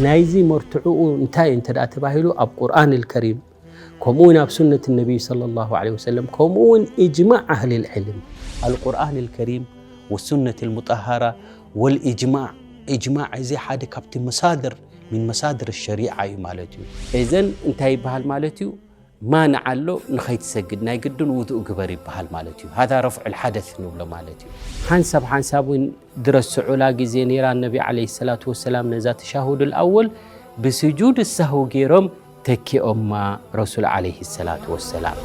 ናይዚ መርትዕኡ እንታይ እንተ ደኣ ተባሂሉ፣ ኣብ ቁርኣን ኣልከሪም፣ ከምኡ እውን ኣብ ሱነት ነቢይ ሰለላሁ ዐለይሂ ወሰለም፣ ከምኡ እውን ኢጅማዕ ኣህሊል ዕልም። ኣልቁርኣን ኣልከሪም ወሱነት ኣልሙጠሃራ ወልኢጅማዕ። ኢጅማዕ እዚ ሓደ ካብቲ መሳድር፣ ሚን መሳድር ሸሪዓ እዩ ማለት እዩ። እዘን እንታይ ይበሃል ማለት እዩ? ማንዓ ኣሎ፣ ንኸይትሰግድ ናይ ግድን ውዱእ ግበር ይበሃል ማለት እዩ። ሃዛ ረፍዑል ሓደስ ንብሎ ማለት እዩ። ሓንሳብ ሓንሳብ እውን ድረስዑላ ግዜ ነይራ፣ ነቢ ዓለይሂ ሰላቱ ወሰላም ነዛ ተሻሁዱል ኣወል ብስጁድ ሳህው ገይሮም ተኪኦማ ረሱል ዓለይሂ ሰላቱ ወሰላም።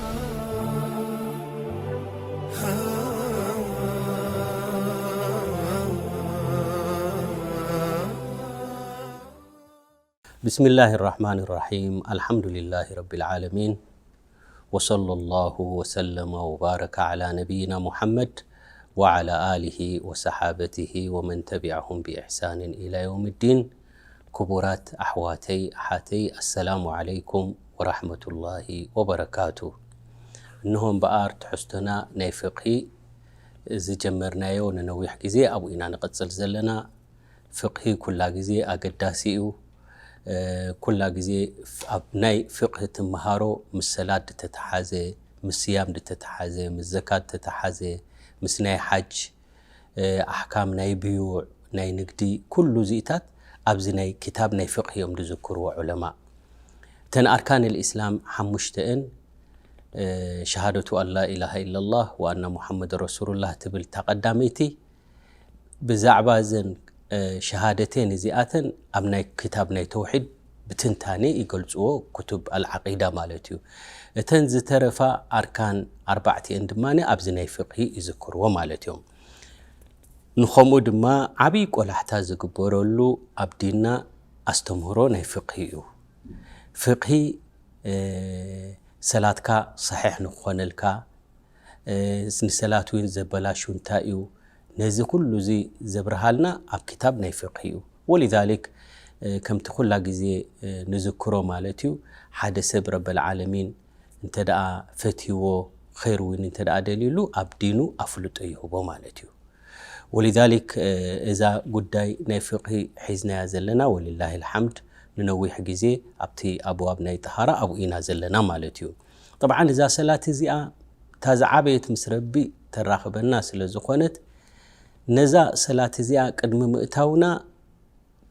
بسم الله الرحمن الرحيم. الحمد لله رب العالمين. وصلى الله وسلم وبارك على نبينا محمد وعلى آله وصحابته ومن تبعهم بإحسان إلى يوم الدين. ክቡራት ኣሕዋተይ ኣሓተይ፣ ኣሰላሙ ዓለይኩም ወራሕመቱላሂ ወበረካቱ። እንሆ እምበኣር ትሕዝቶና ናይ ፍቕሂ ዝጀመርናዮ ንነዊሕ ግዜ ኣብኡ ኢና ንቕጽል ዘለና። ፍቕሂ ኩላ ግዜ ኣገዳሲ እዩ። እ፣ ኩላ ግዜ ፍ-፣ ኣብ ናይ ፍቕሂ ትመሃሮ ምስ ሰላት ዝተተሓዘ፣ ምስ ስያም ዝተተሓዘ፣ ምስ ዘካት ዝተተሓዘ፣ ምስ ናይ ሓጅ፣ እ፣ ኣሕካም ናይ ብዩዕ፣ ናይ ንግዲ፣ ኩሉ እዚኢታት ኣብዚ ናይ ክታብ ናይ ፍቕሂ እዮም ዝዝክርዎ ዑለማ። እተን ኣርካን ልእስላም ሓሙሽተአን፣ እ፣ ሸሃደቱ ኣን ላ ኢላሃ ኢለላህ ወኣና ሙሓመድ ረሱሉላህ ትብል እታ ቀዳመይቲ፣ ብዛዕባ እዘን፣ እ፣ ሸሃደቴን እዚኣተን ኣብ ናይ ክታብ ናይ ተውሒድ ብትንታኔ ይገልጽዎ፣ ክቱብ ኣልዓቂዳ ማለት እዩ። እተን ዝተረፋ ኣርካን ኣርባዕቲኤን ድማ ኣብዚ ናይ ፍቕሂ ይዝክርዎ ማለት እዮም። ንኸምኡ ድማ ዓብዪ ቆላሕታ ዝግበረሉ ኣብ ዲንና ኣስተምህሮ ናይ ፍቕሂ እዩ። ፍቕሂ፣ እ፣ ሰላትካ ሰሒሕ ንክኾነልካ፣ እ፣ ንሰላት እውን ዘበላሹ እንታይ እዩ? ነዚ ኩሉ እዚ ዘብርሃልና ኣብ ክታብ ናይ ፍቕሂ እዩ። ወሊዛሊክ፣ እ፣ ከምቲ ኩላ ግዜ፣ እ፣ ንዝክሮ ማለት እዩ፣ ሓደ ሰብ ረበል ዓለሚን እንተ ደኣ ፈትይዎ፣ ኸይር እውን እንተ ደኣ ደልዩሉ፣ ኣብ ዲኑ ኣፍልጦ ይህቦ ማለት እዩ። ወሊዛሊክ፣ እ፣ እዛ ጉዳይ ናይ ፍቕሂ ሒዝናያ ዘለና፣ ወሊላሂ ልሓምድ፣ ንነዊሕ ግዜ ኣብቲ ኣብዋብ ናይ ጠሃራ ኣብኡ ኢና ዘለና ማለት እዩ። ጠብዓን እዛ ሰላት እዚኣ፣ እታ ዝዓበየት ምስ ረቢ ተራኽበና ስለ ዝኾነት፣ ነዛ ሰላት እዚኣ ቅድሚ ምእታውና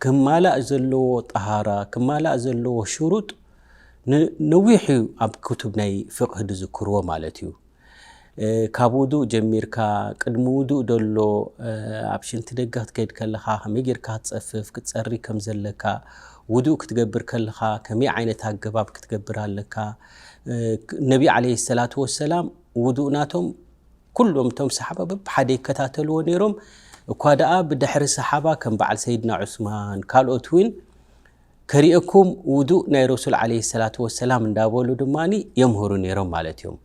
ክማላእ ዘለዎ ጠሃራ፣ ክማላእ ዘለዎ ሽሩጥ ን-፣ ነዊሕ እዩ ኣብ ክቱብ ናይ ፍቕህ ዝዝክርዎ ማለት እዩ። እ፣ ካብ ውዱእ ጀሚርካ፣ ቅድሚ ውዱእ ደሎ፣ እ፣ ኣብ ሽንቲ ደገ ክትከይድ ከለኻ፣ ከመይ ጌርካ ክትጸፍፍ፣ ክትጸሪ ከም ዘለካ፣ ውዱእ ክትገብር ከለኻ፣ ከመይ ዓይነት ኣገባብ ክትገብር ኣለካ። እ፣ ነቢ ዓለይሂ ሰላቱ ወሰላም ውዱእ ናቶም ኩሎም እቶም ሰሓባ በብሓደ ይከታተልዎ ነይሮም። እኳ ደኣ ብድሕሪ ሰሓባ ከም በዓል ሰይድና ዑስማን ካልኦት እውን ከሪአኩም ውዱእ ናይ ረሱል ዓለይሂ ሰላቱ ወሰላም እንዳበሉ ድማ የምህሩ ነይሮም ማለት እዮም።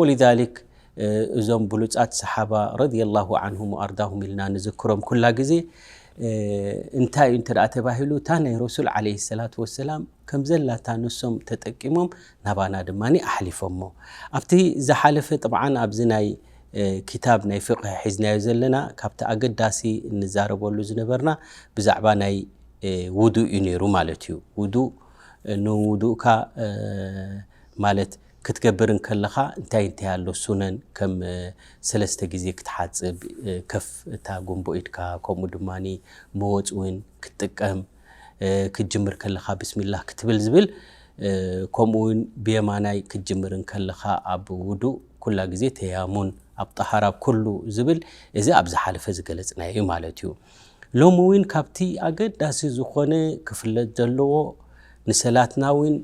ወሊዛሊክ፣ እ፣ እዞም ብሉጻት ሰሓባ ረዲየላሁ ዓንሁም ወኣርዳሁም ኢልና ንዝክሮም ኩላ ግዜ፣ እ፣ እንታይ እዩ እንተ ደኣ ተባሂሉ፣ እታ ናይ ረሱል ዓለይሂ ሰላቱ ወሰላም ከም ዘላታ ንሶም ተጠቂሞም ናባና ድማ ኣሕሊፎሞ። ኣብቲ ዝሓለፈ፣ ጥብዓን ኣብዚ ናይ፣ እ፣ ክታብ ናይ ፍቕህ ሒዝናዮ ዘለና፣ ካብቲ ኣገዳሲ እንዛረበሉ ዝነበርና ብዛዕባ ናይ፣ እ፣ ውዱእ እዩ ነይሩ ማለት እዩ። ውዱእ፣ እ፣ ንውዱእካ፣ እ፣ ማለት ክትገብር እንከለኻ እንታይ እንታይ ኣሎ ሱነን፣ ከም፣ እ፣ ሰለስተ ግዜ ክትሓጽብ፣ እ፣ ከፍ እታ ጉንቦ ኢድካ፣ ከምኡ ድማ መወጽ እውን ክትጥቀም፣ እ፣ ክትጅምር ከለኻ ብስሚላህ ክትብል ዝብል፣ እ፣ ከምኡ እውን ብየማናይ ክትጅምር እንከለኻ ኣብ ውዱእ ኩላ ግዜ ተያሙን፣ ኣብ ጠሃራ ኩሉ ዝብል፣ እዚ ኣብ ዝሓለፈ ዝገለጽናዮ እዩ ማለት እዩ። ሎሚ እውን ካብቲ ኣገዳሲ ዝኾነ ክፍለጥ ዘለዎ፣ ንሰላትና እውን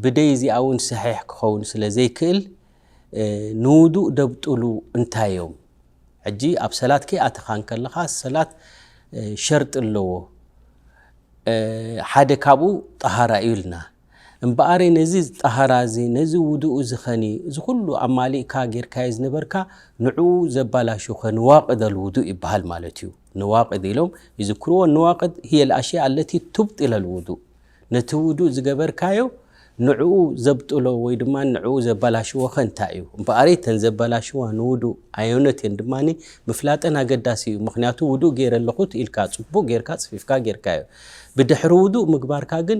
ብደይ እዚኣ እውን ሰሒሕ ክኸውን ስለ ዘይክእል፣ እ፣ ንውዱእ ደብጥሉ እንታይ እዮም? ሕጂ ኣብ ሰላት ከይኣተኻ እንከለኻ፣ ሰላት፣ እ፣ ሸርጢ ኣለዎ። እ፣ ሓደ ካብኡ ጠሃራ እዩ ኢልና። እምበኣር ነዚ ጠሃራ እዚ፣ ነዚ ውዱእ እዚ ኸኒ፣ እዚ ኩሉ ኣማሊእካ ጌርካዮ ዝነበርካ፣ ንዕኡ ዘባላሹ ኸ ንዋቅድ ኣልውዱእ ይበሃል ማለት እዩ። ንዋቅድ ኢሎም ይዝክርዎ። ንዋቅድ ህየ ልኣሽያ ኣለቲ ቱብጢል ኣልውዱእ። ነቲ ውዱእ ዝገበርካዮ ንዕኡ ዘብጥሎ ወይ ድማ ንዕኡ ዘበላሽዎ ከ እንታይ እዩ? እምበኣረይ እተን ዘበላሽዋ ንውዱእ ኣየኖት እየን ድማ ምፍላጠን ኣገዳሲ እዩ። ምኽንያቱ ውዱእ ገይረ ኣለኹ ኢልካ፣ ጽቡቕ ጌርካ ጽፊፍካ ጌርካዮ። ብድሕሪ ውዱእ ምግባርካ ግን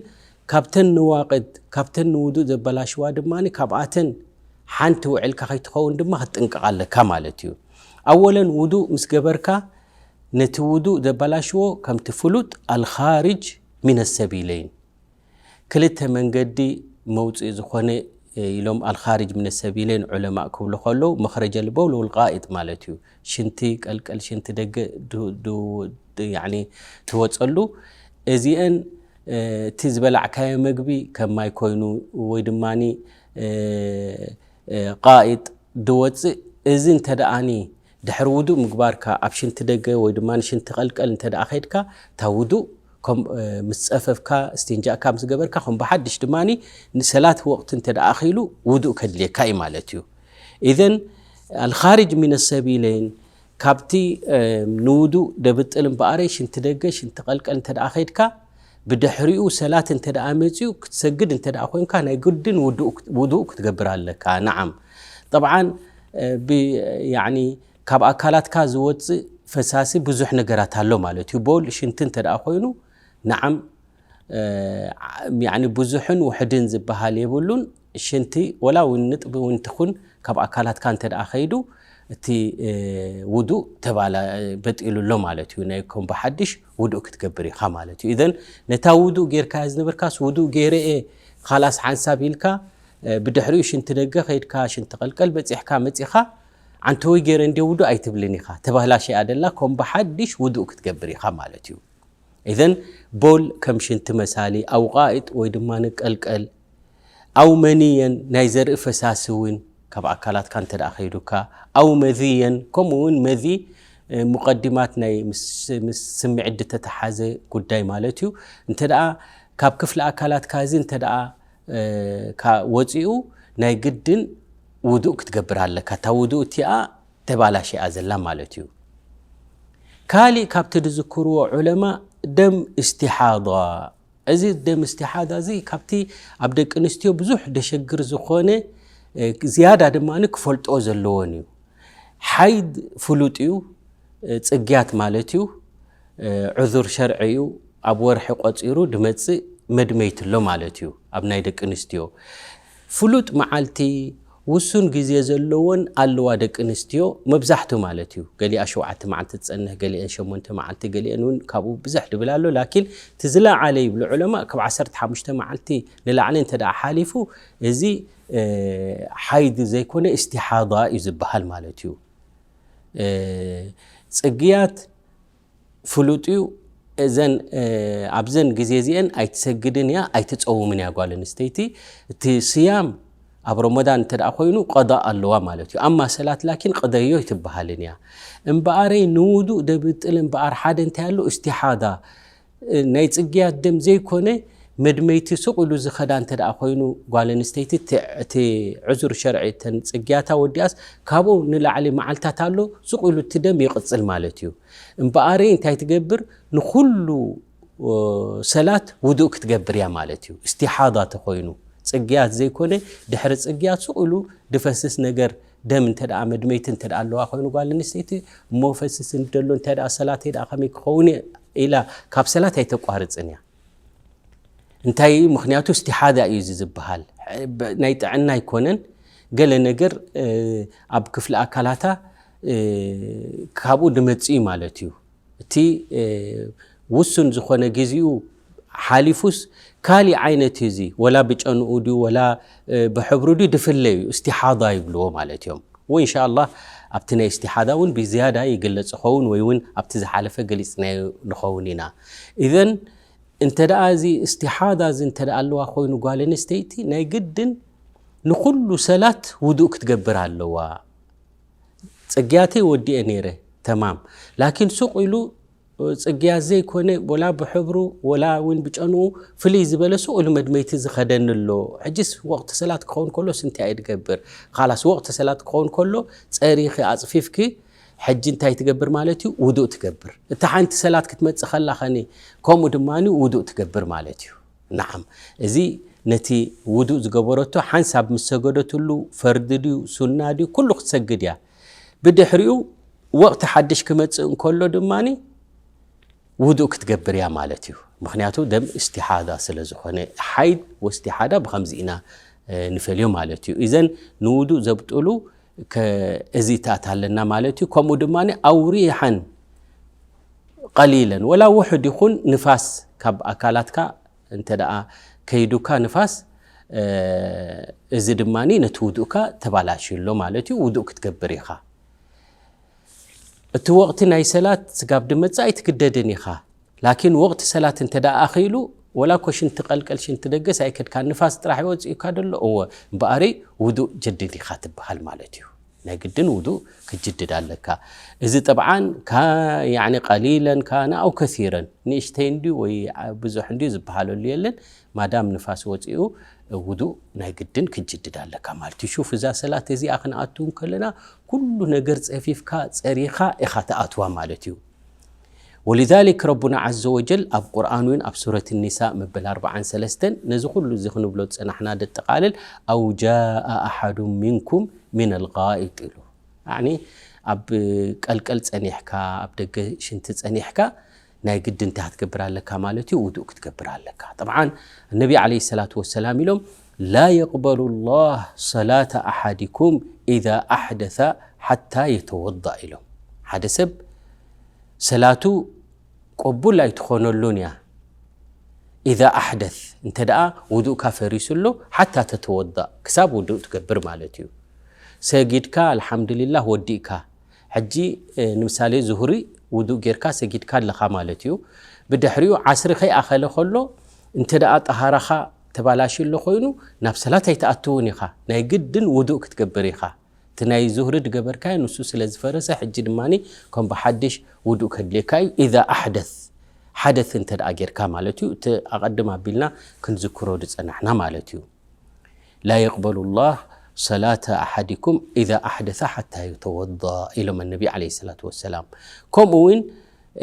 ካብተን ንዋቕድ፣ ካብተን ንውዱእ ዘበላሽዋ ድማ ካብኣተን ሓንቲ ውዕልካ ከይትኸውን ድማ ክትጥንቀቕ ኣለካ ማለት እዩ። ኣወለን ውዱእ ምስ ገበርካ ነቲ ውዱእ ዘበላሽዎ ከምቲ ፍሉጥ ኣልኻርጅ ሚነ ሰቢለይን ክልተ መንገዲ መውፅኢ ዝኾነ ኢሎም ኣልኻርጅ ሚነ ሰቢለይን ዑለማእ ክብሉ ከለዉ መኽረጀ ልበውል ወልቃኢጥ ማለት እዩ። ሽንቲ ቀልቀል ሽንቲ ደገ ዱ- ዱ- ድ- ያኒ ትወፀሉ እዚአን እቲ ዝበላዕካዮ መግቢ ከማይ ኮይኑ ወይ ድማ ቃኢጥ ድወፅእ እዚ እንተ ደኣኒ ድሕሪ ውዱእ ምግባርካ ኣብ ሽንቲ ደገ ወይ ድማ ሽንቲ ቀልቀል እንተ ደኣ ከድካ እታ ውዱእ ከም ምስ ጸፈፍካ እስቲንጃእካ ምስ ገበርካ ከም ብሓድሽ ድማ ንሰላት ወቕቲ እንተ ደኣ ኣኺሉ ውዱእ ከድልየካ እዩ ማለት እዩ። ኢዘን ኣልኻርጅ ሚነ ሰቢለይን ካብቲ ንውዱእ ደብጥል እምበኣረይ ሽንቲ ደገ ሽንቲ ቀልቀል እንተ ደኣ ከድካ ብድሕሪኡ ሰላት እንተ ደኣ መጺኡ ክትሰግድ እንተ ደኣ ኮይንካ ናይ ግድን ውዱእ ክትገብር ኣለካ። ነዓም ጠብዓን ብ- ያኒ ካብ ኣካላትካ ዝወፅእ ፈሳሲ ብዙሕ ነገራት ኣሎ ማለት እዩ። ቦል ሽንቲ እንተ ደኣ ኮይኑ ነዓም ያኒ ብዙሕን ውሕድን ዝበሃል የብሉን። ሽንቲ ወላ እውን ንጥቢ እውን ትኹን ካብ ኣካላትካ እንተ ደኣ ከይዱ እቲ ውዱእ ተባላ በጢሉ ኣሎ ማለት እዩ። ናይ ከም ብሓድሽ ውዱእ ክትገብር ኢኻ ማለት እዩ። ኢዘን ነታ ውዱእ ጌርካያ ዝነበርካስ ውዱእ ገይረ እየ ካላስ ሓንሳብ ኢልካ ብድሕሪኡ ሽንቲ ደገ ከይድካ ሽንቲ ቀልቀል በፂሕካ መፂኻ ዓንተወይ ገይረ እንዲ ውዱእ ኣይትብልን ኢኻ። ተባላሸያ ደላ ከም ብሓድሽ ውዱእ ክትገብር ኢኻ ማለት እዩ። ኢዘን ቦል ከም ሽንቲ መሳሊ ኣው ቃኢጥ ወይ ድማ ንቀልቀል ኣው መኒየን ናይ ዘርኢ ፈሳሲ እውን ካብ ኣካላትካ እንተ ደኣ ከይዱካ ኣው መዝየን ከምኡ እውን መዚ ሙቀዲማት ናይ ምስ ስምዒት ዝተተሓዘ ጉዳይ ማለት እዩ። እንተ ደኣ ካብ ክፍሊ ኣካላትካ እዚ እንተ ደኣ ወፂኡ ናይ ግድን ውዱእ ክትገብር ኣለካ። እታ ውዱእ እቲኣ ተባላሽኣ ዘላ ማለት እዩ። ካሊእ ካብቲ ዝዝክርዎ ዑለማ ደም እስቲሓዳ። እዚ ደም እስቲሓዳ እዚ ካብቲ ኣብ ደቂ ኣንስትዮ ብዙሕ ደሸግር ዝኾነ ዝያዳ ድማ ክፈልጦ ዘለዎን እዩ። ሓይድ ፍሉጥ እዩ፣ ጽግያት ማለት እዩ። ዕዙር ሸርዒ እዩ። ኣብ ወርሒ ቆጺሩ ድመጽእ መድመይቲ ኣሎ ማለት እዩ። ኣብ ናይ ደቂ ኣንስትዮ ፍሉጥ መዓልቲ ውሱን ግዜ ዘለዎን ኣለዋ ደቂ ኣንስትዮ መብዛሕቱ ማለት እዩ። ገሊኣ ሸውዓተ መዓልቲ ትጸንሕ፣ ገሊአን ሸሞንተ መዓልቲ፣ ገሊአን እውን ካብኡ ብዝሕ ድብል ኣሎ። ላኪን እቲ ዝለዓለ ይብሉ ዑለማ ካብ ዓሰርተ ሓሙሽተ መዓልቲ ንላዕሊ እንተ ደኣ ሓሊፉ እዚ ሓይድ ዘይኮነ እስቲሓዳ እዩ ዝበሃል ማለት እዩ። ጽግያት ፍሉጥ እዩ። እዘን ኣብዘን ግዜ እዚአን ኣይትሰግድን እያ ኣይትፀውምን እያ ጓል ኣንስተይቲ። እቲ ስያም ኣብ ረመዳን እንተ ደኣ ኮይኑ ቀዳእ ኣለዋ ማለት እዩ። ኣማ ሰላት ላኪን ቅደዮ ኣይትበሃልን እያ። እምበኣረይ ንውዱእ ደብጥል እምበኣር ሓደ እንታይ ኣሎ እስቲሓዳ ናይ ጽግያት ደም ዘይኮነ መድመይቲ ሱቕ ኢሉ ዝኸዳ እንተ ደኣ ኮይኑ ጓል ኣንስተይቲ እቲ ዕዙር ሸርዒ እተን ጽግያታ ወዲኣስ ካብኡ ንላዕሊ መዓልታት ኣሎ ሱቕ ኢሉ እቲ ደም ይቕጽል ማለት እዩ። እምበኣሪ እንታይ ትገብር? ንኹሉ ሰላት ውዱእ ክትገብር እያ ማለት እዩ። እስቲሓዳ ተኾይኑ ጽግያት ዘይኮነ ድሕሪ ጽግያት ሱቕ ኢሉ ድፈስስ ነገር ደም እንተ ደኣ መድመይቲ እንተ ደኣ ኣለዋ ኮይኑ ጓል ኣንስተይቲ እሞ ፈስስ እንደሎ እንታይ ደኣ ሰላተይ ደኣ ከመይ ክኸውን እየ ኢላ ካብ ሰላት ኣይተቋርጽን እያ። እንታይ ምኽንያቱ እስቲሓዳ እዩ እዚ ዝበሃል ናይ ጥዕና ኣይኮነን። ገለ ነገር ኣብ ክፍሊ ኣካላታ ካብኡ ድመጽእ እዩ ማለት እዩ። እቲ ውሱን ዝኾነ ግዜኡ ሓሊፉስ ካሊእ ዓይነት እዚ ወላ ብጨንኡ ድዩ ወላ ብሕብሩ ድዩ ድፍለ እዩ እስቲሓዳ ይብልዎ ማለት እዮም። ወኢንሻ ኣላህ ኣብቲ ናይ እስቲሓዳ እውን ብዝያዳ ይግለጽ ይኸውን ወይ እውን ኣብቲ ዝሓለፈ ገሊጽናዮ ንኸውን ኢና። ኢዘን እንተ ደኣ እዚ እስቲሓዳ እዚ እንተ ደኣ ኣለዋ ኮይኑ ጓል ኣንስተይቲ ናይ ግድን ንኹሉ ሰላት ውዱእ ክትገብር ኣለዋ። ጽግያተይ ወዲኤ ነይረ ተማም ላኪን ሱቕ ኢሉ ጽግያት ዘይኮነ ወላ ብሕብሩ ወላ እውን ብጨንኡ ፍልይ ዝበለ ሱቕ ኢሉ መድመይቲ ዝኸደኒ ኣሎ። ሕጅስ ወቕቲ ሰላት ክኸውን ከሎስ እንታይ እየ ድገብር? ካላስ ወቕቲ ሰላት ክኸውን ከሎ ጸሪኺ ኣጽፊፍኪ ሕጂ እንታይ ትገብር ማለት እዩ? ውዱእ ትገብር። እታ ሓንቲ ሰላት ክትመጽእ ከላ ኸኒ ከምኡ ድማ ውዱእ ትገብር ማለት እዩ። ነዓም እዚ ነቲ ውዱእ ዝገበረቶ ሓንሳብ ምስ ሰገደትሉ፣ ፈርዲ ድዩ ሱና ድዩ፣ ኩሉ ክትሰግድ እያ። ብድሕሪኡ ወቕቲ ሓድሽ ክመጽእ እንከሎ ድማ ውዱእ ክትገብር እያ ማለት እዩ። ምኽንያቱ ደም እስቲሓዳ ስለ ዝኾነ፣ ሓይድ ወስቲሓዳ ብኸምዚ ኢና ንፈልዮ ማለት እዩ። እዘን ንውዱእ ዘብጥሉ እዚ ተኣት ኣለና ማለት እዩ። ከምኡ ድማ ኣውሪሓን ቀሊለን ወላ ውሑድ ይኹን ንፋስ ካብ ኣካላትካ እንተ ደኣ ከይዱካ ንፋስ፣ እዚ ድማ ነቲ ውዱእካ ተባላሽሎ ማለት እዩ። ውዱእ ክትገብር ኢኻ። እቲ ወቕቲ ናይ ሰላት ስጋብ ድመጽእ ኣይትግደድን ኢኻ። ላኪን ወቕቲ ሰላት እንተ ደኣ ኣኺሉ፣ ወላ እኮ ሽንቲ ቀልቀል ሽንቲ ደገስ ኣይከድካን፣ ንፋስ ጥራሕ ይወጽእካ ደሎ፣ እወ፣ እምበኣሪ ውዱእ ጀድድ ኢኻ ትበሃል ማለት እዩ። ናይ ግድን ውዱእ ክጅድድ ኣለካ። እዚ ጠብዓን ካ-፣ ያዕኒ ቀሊለን ካነ ኣው ከሲረን፣ ንእሽተይ እንድዩ ወይ ብዙሕ እንድዩ ዝበሃለሉ የለን። ማዳም ንፋስ ወጺኡ ውዱእ ናይ ግድን ክጅድድ ኣለካ ማለት እዩ። ሹፍ፣ እዛ ሰላት እዚኣ ክንኣቱ እንከለና ኩሉ ነገር ጸፊፍካ ጸሪኻ ኢኻ ትኣትዋ ማለት እዩ። ወሊዛሊክ ረቡና ዓዘ ወጀል ኣብ ቁርኣን እውን ኣብ ሱረት ኒሳ መበል ኣርብዓን ሰለስተን ነዚ ኩሉ እዚ ክንብሎ ዝጸናሕና ደጠቓልል፣ ኣው ጃአ ኣሓዱ ሚንኩም ሚነል ጋኢጥ ኢሉ። ያዕኒ ኣብ ቀልቀል ጸኒሕካ፣ ኣብ ደገ ሽንቲ ጸኒሕካ ናይ ግድን እንታይ ክትገብር ኣለካ ማለት እዩ? ውዱእ ክትገብር ኣለካ። ጠብዓን ነቢ ዓለይሂ ሰላቱ ወሰላም ኢሎም፣ ላ የቅበሉ ላህ ሰላተ ኣሓዲኩም ኢዛ ኣሕደሰ ሓታ የተወዳእ ኢሎም። ሓደ ሰብ ሰላቱ ቅቡል ኣይትኾነሉን እያ። ኢዛ ኣሕደስ፣ እንተ ደኣ ውዱእካ ፈሪሱ ኣሎ፣ ሓታ ተተወዳእ፣ ክሳብ ውዱእ ትገብር ማለት እዩ። ሰጊድካ፣ ኣልሓምዱሊላህ፣ ወዲእካ። ሕጂ፣ እ፣ ንምሳሌ፣ ዙህሪ ውዱእ ጌርካ ሰጊድካ ኣለኻ ማለት እዩ። ብድሕሪኡ፣ ዓስሪ ከይኣኸለ ከሎ፣ እንተ ደኣ ጠሃራኻ ተባላሽዩ ኣሎ ኮይኑ፣ ናብ ሰላት ኣይትኣትውን ኢኻ። ናይ ግድን ውዱእ ክትገብር ኢኻ። እቲ ናይ ዙህሪ ዝገበርካዮ ንሱ ስለ ዝፈረሰ፣ ሕጂ ድማ ከም ብሓድሽ ውዱእ ከድልየካ እዩ። ኢዛ ኣሕደስ፣ ሓደስ እንተ ደኣ ጌርካ ማለት እዩ። እቲ ኣቐድም ኣቢልና ክንዝክሮ ዝጸናሕና ማለት እዩ። ላ የቅበሉ ላህ ሰላተ ኣሓዲኩም ኢዛ ኣሕደሰ ሓታ የተወዳእ ኢሎም ነቢ ዓለይሂ ሰላቱ ወሰላም። ከምኡ እውን፣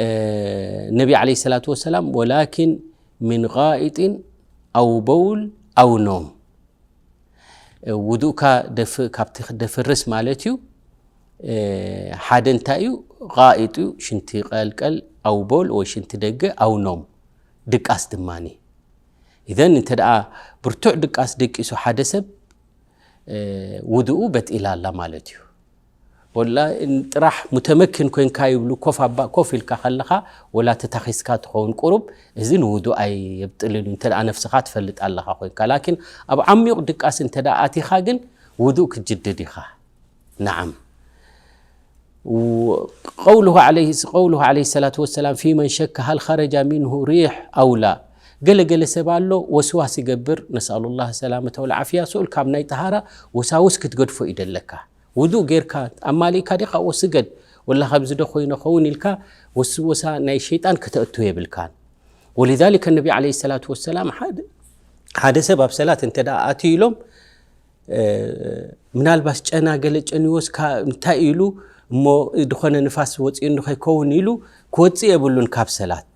እ፣ ነቢ ዓለይሂ ሰላቱ ወሰላም፣ ወላኪን ሚን ጋኢጢን ኣው በውል ኣው ኖም። ውዱእካ ደፍ-፣ ካብቲ ክደፍርስ ማለት እዩ። እ፣ ሓደ እንታይ እዩ? ጋኢጥ እዩ፣ ሽንቲ ቀልቀል፣ ኣው ቦል ወይ ሽንቲ ደገ፣ ኣው ኖም፣ ድቃስ ድማኒ። ኢዘን እንተ ደኣ ብርቱዕ ድቃስ ደቂሱ ሓደ ሰብ፣ እ፣ ውዱኡ በጢላ ኣላ ማለት እዩ። ወላ ጥራሕ ሙተመኪን ኮይንካ ይብሉ፣ ኮፍ ኣባ-፣ ኮፍ ኢልካ ከለኻ ወላ ተታኺስካ ትኸውን ቁሩብ፣ እዚ ንውዱእ ኣየብጥልን እዩ፣ እንተ ደኣ ነፍስኻ ትፈልጥ ኣለኻ ኮይንካ። ላኪን ኣብ ዓሚቕ ድቃስ እንተ ደኣ ኣቲኻ ግን ውዱእ ክትጅድድ ኢኻ። ነዓም። ው-፣ ቀውሉሁ ዓለይሂ፣ ቀውሉሁ ዓለይሂ ሰላቱ ወሰላም፣ ፊ መን ሸከ ሃል ኸረጃ ሚንሁ ሪሕ ኣው ላ። ገለ ገለ ሰብ ኣሎ፣ ወስዋስ ይገብር፣ ነስኣሉላህ ሰላመተ ወልዓፍያ፣ ስኡል ካብ ናይ ጠሃራ ወሳውስ ክትገድፎ እዩ ደለካ። ውዱእ ጌርካ ኣማሊእካ ዲኻ? እወ ስገድ፣ ወላ ካብዚ ዶ ኮይነ ኸውን ኢልካ ወስወሳ ናይ ሸይጣን ከተእቱ የብልካን። ወሊዛሊከ ነቢ ዓለይሂ ሰላቱ ወሰላም ሓደ፣ ሓደ ሰብ ኣብ ሰላት እንተ ደኣ ኣትዩ ኢሎም፣ እ፣ ምናልባሽ ጨና ገለ ጨንዎስ ካ-፣ እንታይ ኢሉ እሞ ድኾነ ንፋስ ወጺኡ እንዶ ከይከውን ኢሉ ክወጽእ የብሉን ካብ ሰላት።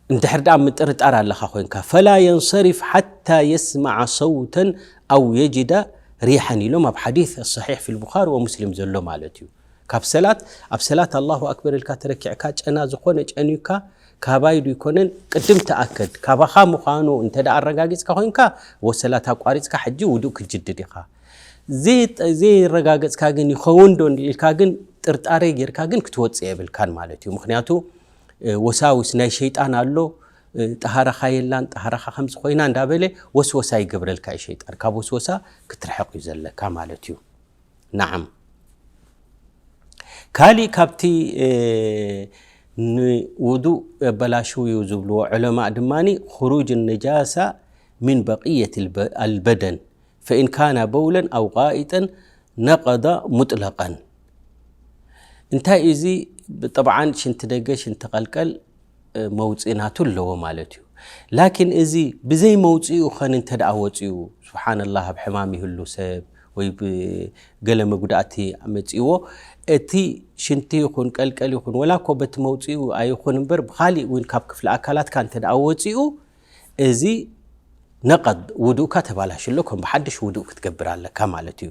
እንድሕር ደኣ ምጥርጣር ኣለኻ ኮይንካ፣ ፈላ የንሰሪፍ ሓታ የስመዓ ሰውተን ኣው የጅዳ ሪሓን ኢሎም ኣብ ሓዲስ ሰሒሕ ፊል ቡኻሪ ወሙስሊም ዘሎ ማለት እዩ። ካብ ሰላት፣ ኣብ ሰላት ኣላሁ ኣክበር ኢልካ ተረኪዕካ ጨና ዝኾነ ጨንዩካ፣ ካባይ ዶ ይኮነን? ቅድም ተኣከድ፣ ካባኻ ምዃኑ እንተ ደኣ ኣረጋጊጽካ ኮይንካ፣ ወሰላት ኣቋሪጽካ ሕጂ ውዱእ ክትጅድድ ኢኻ። ዘይ-፣ ዘይረጋገጽካ ግን ይኸውን ዶ ኢልካ ግን ጥርጣሬ ጌርካ ግን ክትወጽእ የብልካን ማለት እዩ። ምኽንያቱ፣ እ፣ ወሳውስ ናይ ሸይጣን ኣሎ፣ እ፣ ጠሃራኻ የላን፣ ጠሃራኻ ከምዚ ኮይና እንዳበለ ወስወሳ ይገብረልካ እዩ ሸይጣን። ካብ ወስወሳ ክትርሕቕ እዩ ዘለካ ማለት እዩ። ነዓም። ካሊእ ካብቲ፣ እ፣ ንውዱእ የበላሽው እዩ ዝብልዎ ዑለማእ ድማኒ፣ ኹሩጅ ነጃሳ ሚን በቅየት ኣልበ-፣ ኣልበደን፣ ፈኢን ካነ በውለን ኣው ጋኢጠን ነቀዳ ሙጥለቀን። እንታይ እዩ እዚ? ጠብዓን ሽንቲ ደገ፣ ሽንቲ ቀልቀል፣ እ፣ መውጽኢ ናቱ ኣለዎ ማለት እዩ። ላኪን እዚ ብዘይ መውጽኢኡ ኸን እንተ ደኣ ወጺኡ፣ ስብሓንላህ፣ ኣብ ሕማም ይህሉ ሰብ ወይ ብገለ መጉዳእቲ መጺእዎ፣ እቲ ሽንቲ ይኹን ቀልቀል ይኹን፣ ወላ እኮ በቲ መውጽኢኡ ኣይኹን እምበር፣ ብኻሊእ እውን ካብ ክፍሊ ኣካላትካ እንተ ደኣ ወጺኡ፣ እዚ ነቐድ ውዱእካ ተባላሽሎ፣ ከም ብሓድሽ ውዱእ ክትገብር ኣለካ ማለት እዩ።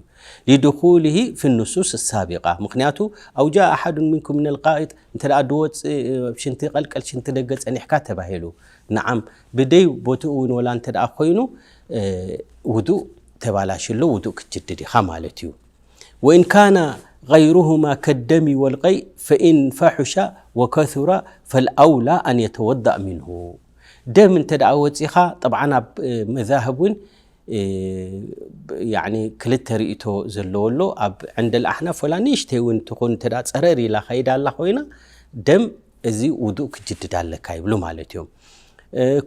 ሊድኹልሂ ፊ ኑሱስ ሳቢቃ፣ ምክንያቱ ኣው ጃ ኣሓዱን ሚንኩም ሚነል ቃኢጥ፣ እንተ ደኣ ድወፅእ ኣብ ሽንቲ ቀልቀል ሽንቲ ደገ ጸኒሕካ ተባሂሉ፣ ነዓም ብደይ ቦትኡ እውን ወላ እንተ ደኣ ኮይኑ ውዱእ ተባላሽሎ፣ ውዱእ ክትጅድድ ኢኻ ማለት እዩ። ወኢን ካነ غيرهما كالدم والقيء فإن فحش وكثر فالأولى أن يتوضأ منه። ደም እንተ ደኣ ወፂኻ፣ ጠብዓን ኣብ መዛህብ እውን ያኒ ክልተ ርእቶ ዘለዎ ኣሎ። ኣብ ዕንደል ኣሕናፍ ወላ ንእሽተይ እውን ትኹን እንተ ደኣ ፀረር ኢላ ከይዳ ኣላ ኮይና፣ ደም እዚ ውዱእ ክጅድድ ኣለካ ይብሉ ማለት እዮም።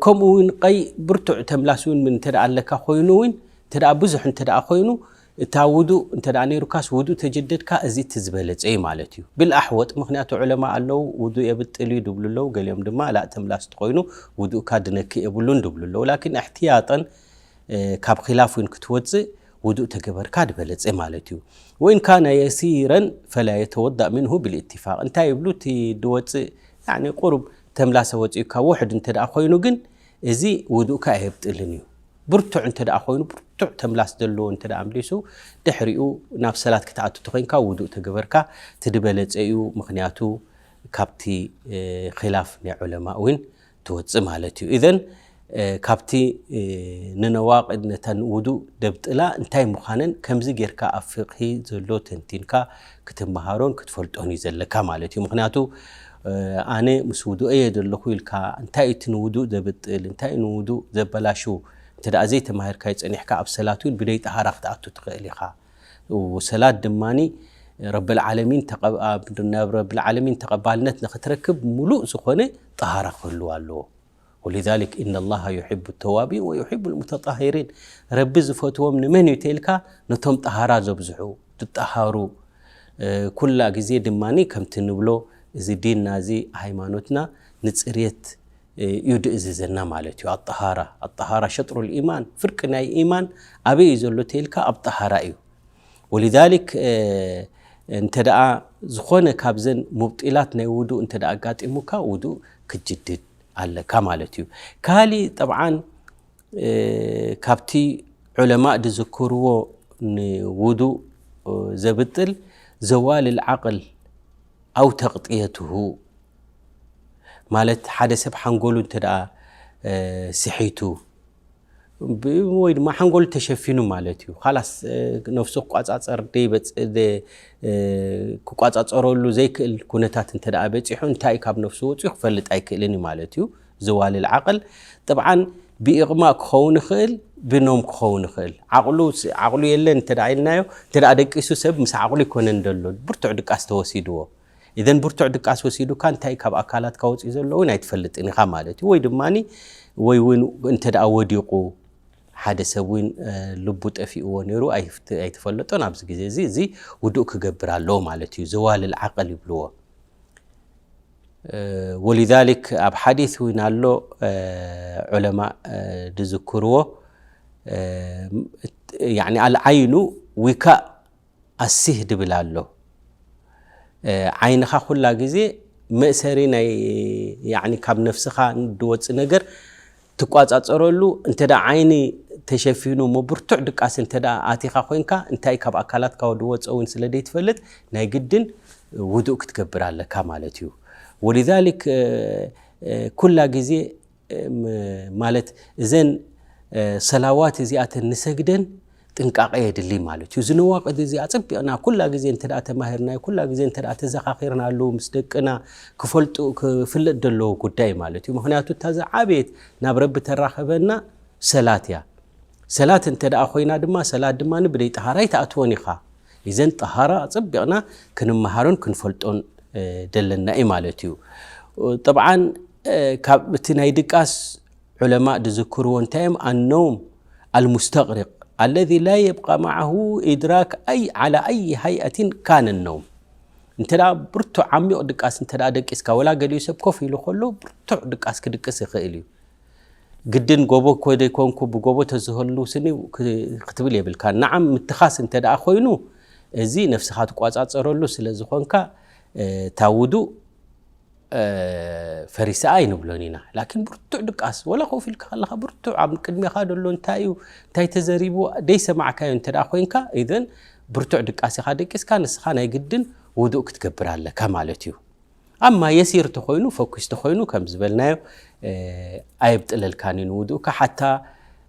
ከምኡ እውን ቀይ ብርቱዕ ተምላስ እውን እንተ ደኣ ኣለካ ኮይኑ እውን፣ እንተ ደኣ ብዙሕ እንተ ደኣ ኮይኑ፣ እታ ውዱእ እንተ ደኣ ነይሩካስ ውዱእ ተጀደድካ፣ እዚ እቲ ዝበለጸ እዩ ማለት እዩ። ብልኣሕወጥ፣ ምክንያቱ ዑለማ ኣለዉ፣ ውዱእ የብጥል እዩ ድብሉ ኣለዉ፣ ገሊኦም ድማ ላእ ተምላስ እንተኾይኑ ውዱእካ ድነክእ የብሉን ድብሉ ኣለዉ። ላኪን እሕትያጠን ካብ ኺላፍ እውን ክትወፅእ ውዱእ ተገበርካ ድበለፀ ማለት እዩ። ወኢን ካነ የሲረን ፈላ የተወዳእ ምንሁ ብልእትፋቅ። እንታይ ይብሉ? እቲ ድወፅእ ያኒ ቁሩብ ተምላሰ ወፂኡካ ውሕድ እንተ ደኣ ኮይኑ ግን እዚ ውዱእካ ኣየብጥልን እዩ። ብርቱዕ እንተ ደኣ ኮይኑ፣ ብርቱዕ ተምላስ ዘለዎ እንተ ደኣ ኣምሊሱ፣ ድሕሪኡ ናብ ሰላት ክትኣቱ ተኾይንካ ውዱእ ተገበርካ ትድበለፀ እዩ። ምክንያቱ ካብቲ ኺላፍ ናይ ዑለማ እውን ትወፅእ ማለት እዩ። ኢዘን ካብቲ ንነዋቅድ ነተን ውዱእ ደብጥላ እንታይ ምዃነን ከምዚ ጌርካ ኣብ ፍቅሂ ዘሎ ተንቲንካ ክትመሃሮን ክትፈልጦን እዩ ዘለካ ማለት እዩ። ምክንያቱ ኣነ ምስ ውዱእ እየ ዘለኹ ኢልካ እንታይ እቲ ንውዱእ ዘብጥል እንታይ ንውዱእ ዘበላሹ እንተ ደኣ ዘይተማሂርካዮ ጸኒሕካ ኣብ ሰላት እውን ብደይ ጠሃራ ክትኣቱ ትኽእል ኢኻ። ሰላት ድማኒ ረብል ዓለሚን ተቐብ- ኣብ- ናብ ረብል ዓለሚን ተቐባልነት ንኽትረክብ ሙሉእ ዝኾነ ጠሃራ ክህልዋ ኣለዎ። ولذلك إن الله يحب التوابين ويحب المتطهرين። ረቢ ዝፈትዎም ንመን እዩ ተኢልካ ነቶም ጠሃራ ዘብዝሑ ዝጠሃሩ ኩላ ግዜ ድማ ከምቲ ንብሎ እዚ ዲንና እዚ ሃይማኖትና ንፅርየት እዩ ድእዝዘና ማለት እዩ። ኣጠሃራ ኣጠሃራ ሸጥሩ ልኢማን ፍርቂ ናይ ኢማን ኣበይ እዩ ዘሎ ተኢልካ ኣብ ጠሃራ እዩ። ወሊዛሊክ እንተ ደኣ ዝኾነ ካብዘን ሙብጢላት ናይ ውዱእ እንተ ደኣ ኣጋጢሙካ ውዱእ ክጅድድ ኣለካ ማለት እዩ። ካሊ ጠብዓን ካብቲ ዑለማእ ድዝክርዎ ንውዱእ ዘብጥል ዘዋል ልዓቅል ኣው ተቕጥየትሁ ማለት ሓደ ሰብ ሓንጎሉ እንተ ደኣ ስሒቱ ወይ ድማ ሓንጎሉ ተሸፊኑ ማለት እዩ። ካላስ ነፍሱ ክቋፃፀር ክቋፃፀረሉ ዘይክእል ኩነታት እንተ ደኣ በፂሑ እንታይ ካብ ነፍሱ ወፅኡ ክፈልጥ ኣይክእልን እዩ ማለት እዩ። ዘዋልል ዓቕል ጥብዓን ብኢቕማእ ክኸውን ይኽእል፣ ብኖም ክኸውን ይኽእል። ዓቕሉ ዓቕሉ የለን እንተ ደኣ ኢልናዮ እንተ ደኣ ደቂሱ ሰብ ምስ ዓቕሉ ይኮነን ደሎ ብርቱዕ ድቃስ ተወሲድዎ። ኢዘን ብርቱዕ ድቃስ ወሲዱካ እንታይ ካብ ኣካላትካ ወፂኡ ዘሎ እውን ኣይትፈልጥን ኢኻ ማለት እዩ። ወይ ድማ ወይ እውን እንተ ደኣ ወዲቑ ሓደ ሰብ እውን ልቡ ጠፊእዎ ነይሩ ኣይትፈለጦን። ኣብዚ ግዜ እዚ እዚ ውዱእ ክገብር ኣለዎ ማለት እዩ። ዘዋልል ዓቅል ይብልዎ። ወሊዛሊክ ኣብ ሓዲስ እውን ኣሎ ዑለማ ድዝክርዎ ያኒ ኣልዓይኑ ዊካእ ኣሲህ ድብል ኣሎ። ዓይንኻ ኩላ ግዜ መእሰሪ ናይ ያኒ ካብ ነፍስኻ ድወፅእ ነገር ትቋፃፀረሉ እንተ ደኣ ዓይኒ ተሸፊኑ እሞ ብርቱዕ ድቃስ እንተ ደኣ ኣቲኻ ኮይንካ እንታይ ካብ ኣካላትካ ድወፀ እውን ስለ ዘይትፈልጥ ናይ ግድን ውዱእ ክትገብር ኣለካ ማለት እዩ። ወሊዛሊክ ኩላ ግዜ ማለት እዘን ሰላዋት እዚኣተን ንሰግደን ጥንቃቐ የድሊ ማለት እዩ። እዚ ነዋቅድ እዚ ኣፀቢቕና ኩላ ግዜ እንተ ደኣ ተማሂርናዮ ኩላ ግዜ እንተ ደኣ ተዘኻኺርናሉ ምስ ደቅና ክፈልጡ ክፍለጥ ዘለዎ ጉዳይ ማለት እዩ። ምክንያቱ እታ ዝዓበየት ናብ ረቢ ተራኸበና ሰላት እያ። ሰላት እንተ ደኣ ኮይና ድማ ሰላት ድማ ብደይ ጠሃራ ኣይትኣትወን ኢኻ። ኢዘን ጠሃራ ኣፀቢቕና ክንመሃሮን ክንፈልጦን ደለና እዩ ማለት እዩ። ጠብዓን ካብ እቲ ናይ ድቃስ ዑለማእ ድዝክርዎ እንታይ እዮም? ኣነውም ኣልሙስተቅሪቅ ኣለዚ ላ የብቃ መዓሁ ኢድራክ ኣይ ዓላ ኣይ ሃይኣትን ካነ ነውም። እንተ ደኣ ብርቱዕ ዓሚቕ ድቃስ እንተ ደኣ ደቂስካ ወላ ገሊኡ ሰብ ኮፍ ኢሉ ከሎ ብርቱዕ ድቃስ ክድቅስ ይኽእል እዩ። ግድን ጎቦ እኮ ዘይኮንኩ ብጎቦ ተዝህሉ ስኒ ክትብል የብልካ። ንዓም ምትኻስ እንተ ደኣ ኮይኑ እዚ ነፍስኻ ትቋጻጸረሉ ስለ ዝኾንካ እታ ውዱእ ፈሪሰ ኣይንብሎን ኢና። ላኪን ብርቱዕ ድቃስ፣ ወላ ኮፍ ኢልካ ከለኻ ብርቱዕ ኣብ ቅድሜኻ ዘሎ እንታይ እዩ፣ እንታይ ተዘሪቡ ደይሰማዕካዮ እንተ ደኣ ኮይንካ፣ ኢዘን ብርቱዕ ድቃስ ኢኻ ደቂስካ፣ ንስኻ ናይ ግድን ውዱእ ክትገብር ኣለካ ማለት እዩ። ኣማ የሲር ተኾይኑ፣ ፈኩስ ተኾይኑ፣ ከም ዝበልናዮ፣ እ፣ ኣየብጥለልካን እዩ ንውዱእካ። ሓታ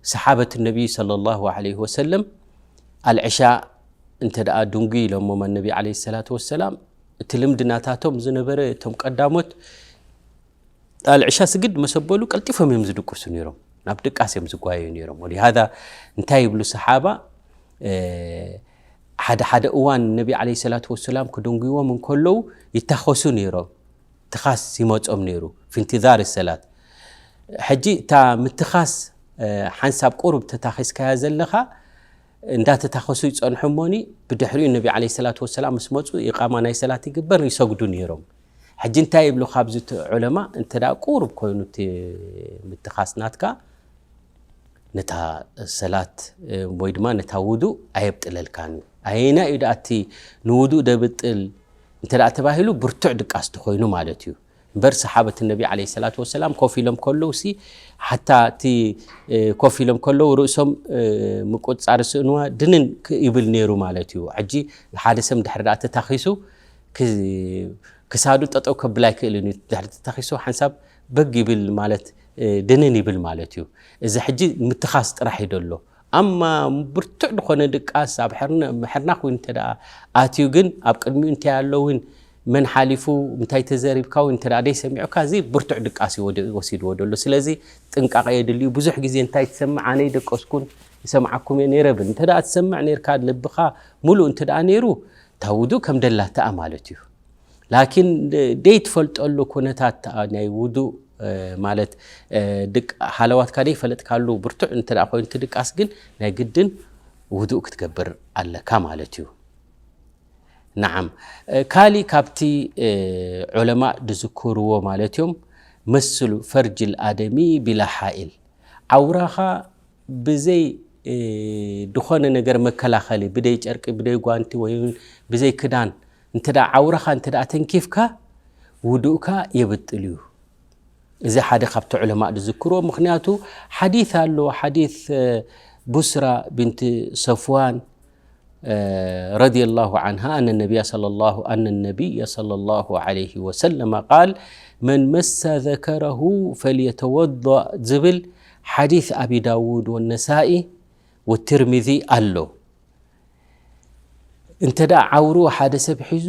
ሰሓበት ነቢይ ሰለላሁ ዐለይሂ ወሰለም ኣልዕሻ እንተ ደኣ ድንጉ ኢሎሞ ነቢ ዐለይሂ ሰላቱ ወሰላም፣ እቲ ልምዲ ናታቶም ዝነበረ እቶም ቀዳሞት ኣልዕሻ ስግድ መሰበሉ ቀልጢፎም እዮም ዝድቅሱ ነይሮም፣ ናብ ድቃስ እዮም ዝጓየዩ ነይሮም። ወሊሃዛ እንታይ ይብሉ ሰሓባ፣ እ፣ ሓደ ሓደ እዋን ነቢ ዐለይሂ ሰላቱ ወሰላም ክድንጉይዎም እንከለዉ ይታኸሱ ነይሮም። ትኻስ ይመጾም ነይሩ፣ ፊ እንትዛር ሰላት። ሕጂ እታ ምትኻስ፣ እ፣ ሓንሳብ ቁሩብ ተታኺስካያ ዘለኻ፣ እንዳተታኸሱ ይጸንሑ እሞኒ፣ ብድሕሪኡ ነቢ ዐለይሂ ሰላቱ ወሰላም ምስ መጹ፣ ኢቃማ ናይ ሰላት ይግበር፣ ይሰግዱ ነይሮም። ሕጂ እንታይ ይብሉ ካብዚ እቲ ዑለማ፣ እንተ ደኣ ቁሩብ ኮይኑ እቲ ምትኻስ ናትካ፣ ነታ ሰላት፣ እ፣ ወይ ድማ ነታ ውዱእ ኣየብጥለልካን እዩ። ኣየና እዩ ደኣ እቲ ንውዱእ ደብጥል እንተ ደኣ ተባሂሉ፣ ብርቱዕ ድቃስ ተኾይኑ ማለት እዩ። እምበር ሰሓበት ነቢ ዐለይሂ ሰላቱ ወሰላም ኮፍ ኢሎም ከለውሲ፣ ሓታ እቲ፣ እ፣ ኮፍ ኢሎም ከለዉ ርእሶም፣ እ፣ ምቁጽጻር ስእንዋ ድንን ክ-፣ ይብል ነይሩ ማለት እዩ። ሕጂ ሓደ ሰብ ድሕሪ ደኣ ተታኺሱ፣ ክ-፣ ክሳዱ ጠጠው ከብል ኣይክእልን እዩ። ድሕሪ ተታኺሱ ሓንሳብ በግ ይብል ማለት፣ እ፣ ድንን ይብል ማለት እዩ። እዚ ሕጂ ምትኻስ ጥራሕ እዩ ደሎ። ኣማ ብርቱዕ ዝኾነ ድቃስ ኣብ ሕርነ-፣ ሕርናኽ እውን እንተ ደኣ ኣትዩ ግን ኣብ ቅድሚኡ እንታይ ኣሎ እውን መን ሓሊፉ እንታይ ተዘሪብካ እውን እንተ ደኣ ደይሰሚዑካ እዚ ብርቱዕ ድቃስ እዩ ወዲ-፣ ወሲድዎ ደሎ። ስለዚ ጥንቃቐ የድልዩ። ብዙሕ ግዜ እንታይ ትሰምዕ ኣነ ይደቀስኩን ይሰምዓኩም እየ ነይረ ብል። እንተ ደኣ ትሰምዕ ነይርካ ልብኻ ሙሉእ እንተ ደኣ ነይሩ እታ ውዱእ ከም ደላትኣ ማለት እዩ። ላኪን ደይትፈልጠሉ ኩነታት ናይ ውዱእ፣ እ፣ ማለት፣ እ፣ ድቅ-፣ ሃለዋትካ ደይፈለጥካሉ ብርቱዕ እንተ ደኣ ኮይኑ እቲ ድቃስ ግን ናይ ግድን ውዱእ ክትገብር ኣለካ ማለት እዩ። ነዓም፣ እ፣ ካሊእ ካብቲ፣ እ፣ ዑለማእ ዝዝክርዎ ማለት እዮም፣ መስሉ ፈርጅል ኣደሚ ቢላ ሓኢል፣ ዓውራኻ ብዘይ፣ እ፣ ድኾነ ነገር መከላኸሊ፣ ብደይ ጨርቂ፣ ብደይ ጓንቲ ወይ እውን ብዘይ ክዳን እንተ ደኣ ዓውራኻ እንተ ደኣ ተንኪፍካ ውዱእካ የብጥል እዩ። እዚ ሓደ ካብቲ ዑለማእ ዝዝክርዎ፣ ምኽንያቱ ሓዲት ኣሎ፣ ሓዲት፣ እ፣ ቡስራ ቢንት ሰፍዋን፣ እ፣ ረዲየላሁ ዐንሃ፣ ኣነ ነቢያ ሰለላሁ፣ ኣነ ነቢይ ሰለላሁ ዐለይሂ ወሰለመ ቃል፣ መን መሰ ዘከረሁ ፈልየተወደእ ዝብል ሓዲት ኣቢ ዳውድ ወነሳኢ ወትርሚዚ ኣሎ። እንተ ደኣ ዓውሩ ሓደ ሰብ ሒዙ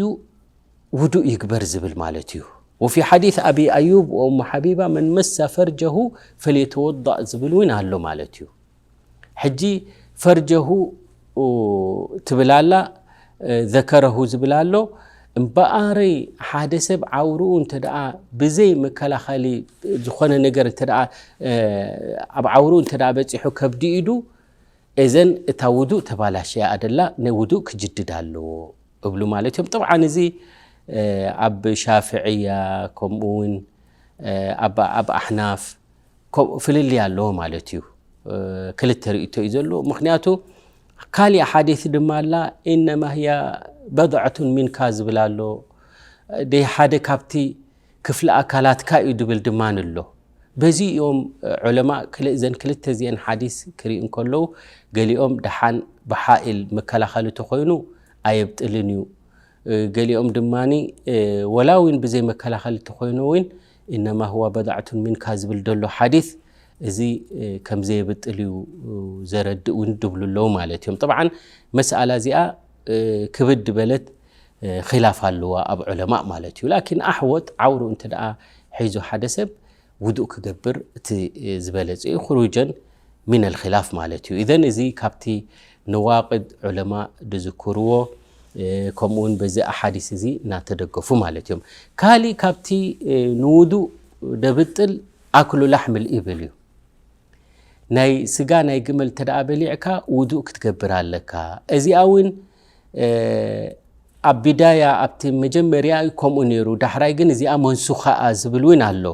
ውዱእ ይግበር ዝብል ማለት እዩ። ወፊ ሓዲት ኣቢ ኣዩብ ወእሙ ሓቢባ መን መሳ ፈርጀሁ ፈልየተወዳእ ዝብል እውን ኣሎ ማለት እዩ። ሕጂ ፈርጀሁ ትብል ኣላ፣ ዘከረሁ ዝብል ኣሎ። እምበኣረይ ሓደ ሰብ ዓውርኡ እንተ ደኣ ብዘይ መከላኸሊ ዝኾነ ነገር እንተ ደኣ፣ ኣብ ዓውርኡ እንተ ደኣ በጺሑ ከብዲ ኢዱ፣ እዘን እታ ውዱእ ተባላሽያ ኣደላ፣ ናይ ውዱእ ክጅድድ ኣለዎ እብሉ ማለት እዮም። ጠብዓን እዚ፣ እ፣ ኣብ ሻፍዕያ ከምኡ እውን፣ እ፣ ኣብ፣ ኣብ ኣሕናፍ ከምኡ ፍልልይ ኣለዎ ማለት እዩ። እ፣ ክልተ ርእይቶ እዩ ዘለዎ። ምኽንያቱ ካሊእ ሓዲስ ድማ ኣላ፣ "ኢነማ ህያ በድዐቱን ሚንካ" ዝብል ኣሎ። ደይ ሓደ ካብቲ ክፍሊ ኣካላትካ እዩ ድብል ድማ ኣሎ። በዚ እዮም ዑለማ ክል-፣ እዘን ክልተ እዚአን ሓዲስ ክርእዩ እንከለዉ፣ ገሊኦም ደሓን ብሓኢል መከላኸሊ ተኾይኑ ኣየብጥልን እዩ። እ፣ ገሊኦም ድማኒ፣ እ፣ ወላ እውን ብዘይ መከላኸሊ ተኾይኑ እውን፣ "ኢነማ ሁዋ በድዐቱን ሚንካ" ዝብል ደሎ ሓዲስ፣ እዚ፣ እ፣ ከም ዘየብጥል እዩ፣ እ፣ ዘረድእ እውን ድብሉ ኣለዉ ማለት እዮም። ጠብዓን መስኣላ እዚኣ፣ እ፣ ክብድ በለት፣ እ፣ ኺላፍ ኣለዋ ኣብ ዑለማእ ማለት እዩ። ላኪን ኣሕወጥ ዓውሩ እንተ ደኣ ሒዙ ሓደ ሰብ ውዱእ ክገብር እቲ፣ እ፣ ዝበለጸ እዩ። ኹሩጀን ሚነል ኺላፍ ማለት እዩ። ኢዘን እዚ ካብቲ ነዋቅድ ዑለማ ድዝክርዎ፣ እ፣ ከምኡ እውን በዚ ኣሓዲስ እዚ እናተደገፉ ማለት እዮም። ካሊእ ካብቲ፣ እ፣ ንውዱእ ደብጥል ኣክሉ ላሕምል ኢብል እዩ። ናይ ስጋ ናይ ግመል እንተ ደኣ በሊዕካ ውዱእ ክትገብር ኣለካ። እዚኣ እውን፣ እ፣ ኣብ ቢዳያ ኣብቲ መጀመርያ እዩ ከምኡ ነይሩ። ዳሕራይ ግን እዚኣ መንሱኻ እያ ዝብል እውን ኣሎ።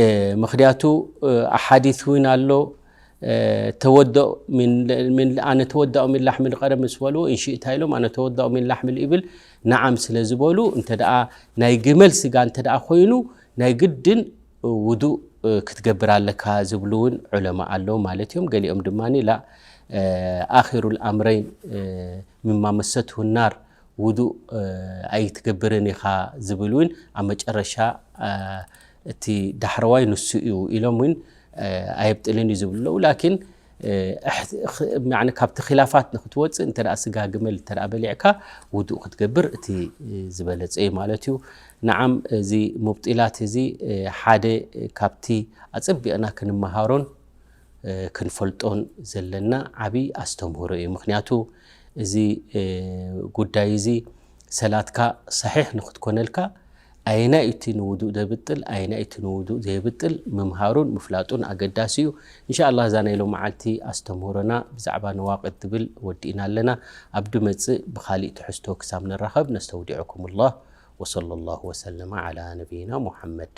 እ፣ ምኽንያቱ፣ እ፣ ኣሓዲስ እውን ኣሎ። ተወደኡ ኣነ ተወዳኡ ሚን ላሕሚ ልቀደም ምስ በልዎ እንሽእታ ኢሎም ኣነ ተወዳኡ ሚን ላሕሚ ልኢብል ነዓም ስለ ዝበሉ እንተ ደኣ ናይ ግመል ስጋ እንተ ደኣ ኮይኑ ናይ ግድን ውዱእ ክትገብር ኣለካ ዝብሉ እውን ዑለማ ኣለዉ ማለት እዮም። ገሊኦም ድማ ላ ኣኺሩ ልኣምረይን ምማ መሰትሁ ናር ውዱእ ኣይትገብርን ኢኻ ዝብል እውን ኣብ መጨረሻ እቲ ዳሕረዋይ ንሱ እዩ ኢሎም እውን ኣየብጥልን እዩ ዝብሉ ኣለዉ። ላኪን ካብቲ ኪላፋት ንክትወፅእ እንተ ስጋ ግመል እንተ በሊዕካ ውዱእ ክትገብር እቲ ዝበለፀ እዩ ማለት እዩ። ንዓም እዚ ሙብጢላት እዚ ሓደ ካብቲ ኣፀቢቕና ክንመሃሮን ክንፈልጦን ዘለና ዓብዪ ኣስተምህሮ እዩ። ምክንያቱ እዚ ጉዳይ እዚ ሰላትካ ሰሒሕ ንክትኮነልካ ኣየናይ እቲ ንውዱእ ዘብጥል ኣየናይ እቲ ንውዱእ ዘየብጥል ምምሃሩን ምፍላጡን ኣገዳሲ እዩ። እንሻ ኣላህ እዛ ናይ ሎመዓልቲ ኣስተምህሮና ብዛዕባ ነዋቅድ ትብል ወዲእና ኣለና። ኣብ ድመፅእ ብካሊእ ትሕዝቶ ክሳብ ንራኸብ ነስተውዲዐኩም ላህ። ወሰለ ላሁ ወሰለመ ዓላ ነቢይና ሙሐመድ።